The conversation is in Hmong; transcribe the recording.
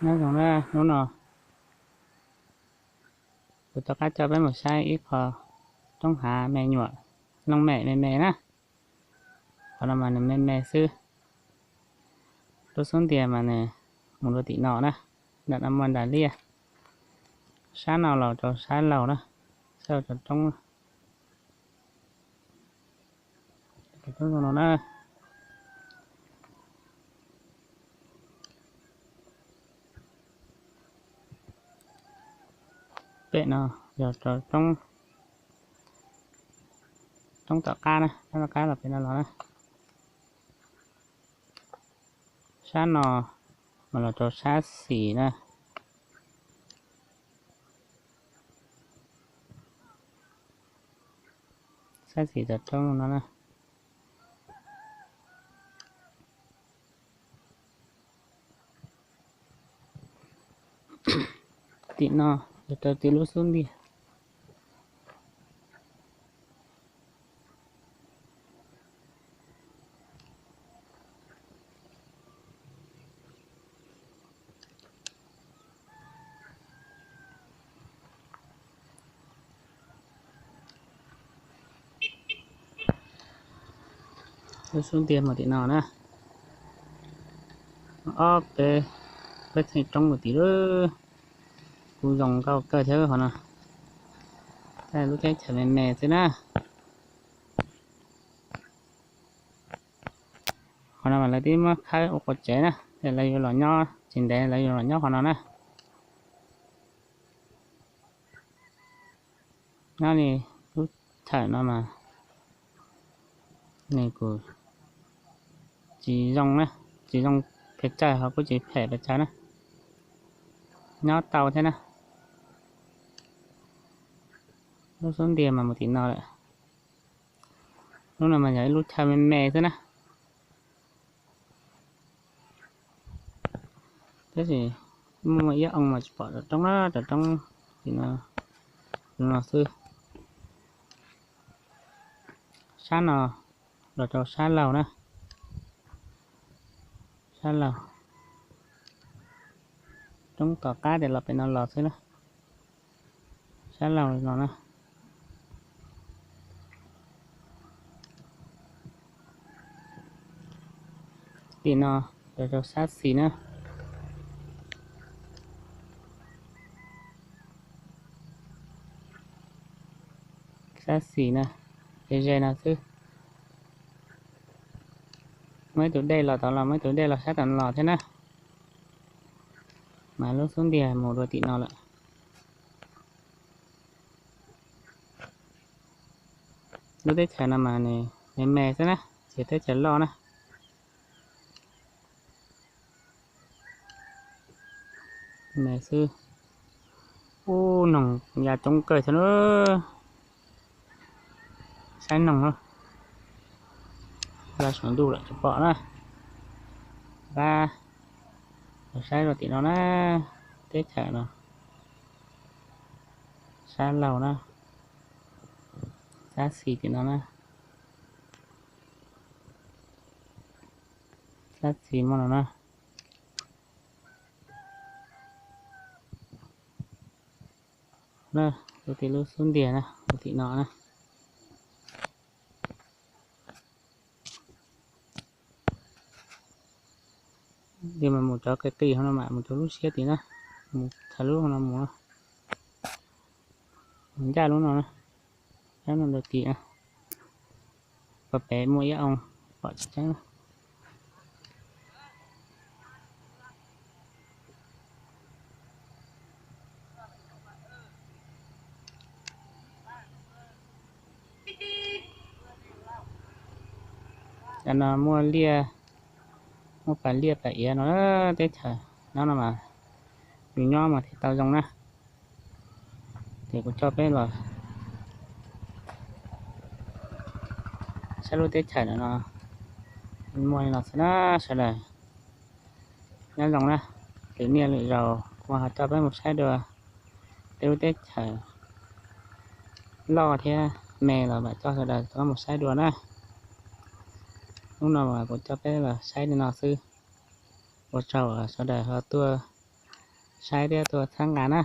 Nyob zoo na, hnub no kuv rov qab coj peb mus saib ib qho roob hav me nyuam, looj mem me me na. Qhov no mas nws me me xwb. Lub xub ntiag mas nws mus rau tim no na, nram no muaj nram liaj. Sab no los rau sab laug na, sab rau roob no na. Pem no yog rau roob tom qab na, roob tom qab los pem no los na. Sab no mas los rau sab xis na. Sab xis tom roob no na. Tim no yog rau tim lub xub ntiag. Lub xub ntiag mus tim no na. Ob peb, peb theej roob mus tim lub, kuj zoo nkauj kawg thiab qhov no. Lub teb chaws me me xwb na. Qhov no mas lawv twb muab khawb ua quav tsev na, lawv yuav los nyob tsis ntev lawv yuav los nyob qhov no na. Nyob li lub chaw no mas nws kuj tsis zoo na, tsis zoo pes tsawg ho kuj tsis phem pes tsawg na, nyob tau thiab na. Lub xub ntiag mas mus tim no lawm. Lub no mas yog ib lub chaw me me xwb na. Tab sis muaj ib ob oo mas tsis pom rov roob na, rov roob tim no, no xwb. Sab no los rau sab laug na, sab laug, roob tom qab ces los pem no los xwb na, sab laug no na. Tim no los rau sab xis na, sab xis na, ze ze no xwb. Muaj ib tug dej los tod los, muaj ib tug dej los sab tom los thiab na. Mas lub xub ntiag mus rau tim no lawm. Lub teb chaws no mas nws me me xwb na, tsis yog teb chaws loj na. Me xwb. Ub, noog ya coob kawg thiab na. Saib noog, ya saum ntuj lawm tsis pom na. Pab saib rau tim no na, teb chaws no, sab laug na, sab xis tim no na, sab xis muaj no na. Lub tim lub xub ntiag na, tim no na. Ces mas mus cov qis qis hauv no mas mus rau lub siab tim na, mus txog lub hauv no mus, mus ncaj lub no na, ncaj no rau tim na. Pem pem muaj ib oo pom tsis tseeb. Cov no muaj liaj, muaj pas liaj pas iav no, teb chaws no no mas yus nyob mas thiaj tau zoo na. Ces kuv coj peb los saib lub teb chaws no no, muaj li no xwb na sawv daws. Nyob zoo na, lwm niaj lwm zaus kuv ho coj peb mus saib dua tej lub teb chaws loj thiab me los mam coj sawv daws rov mus saib dua na. Hnub no mas kuv coj peb los saib li no xwb. Ua tsaug sawv daws ho tuaj Saib thiab tuaj txhawb nqa na.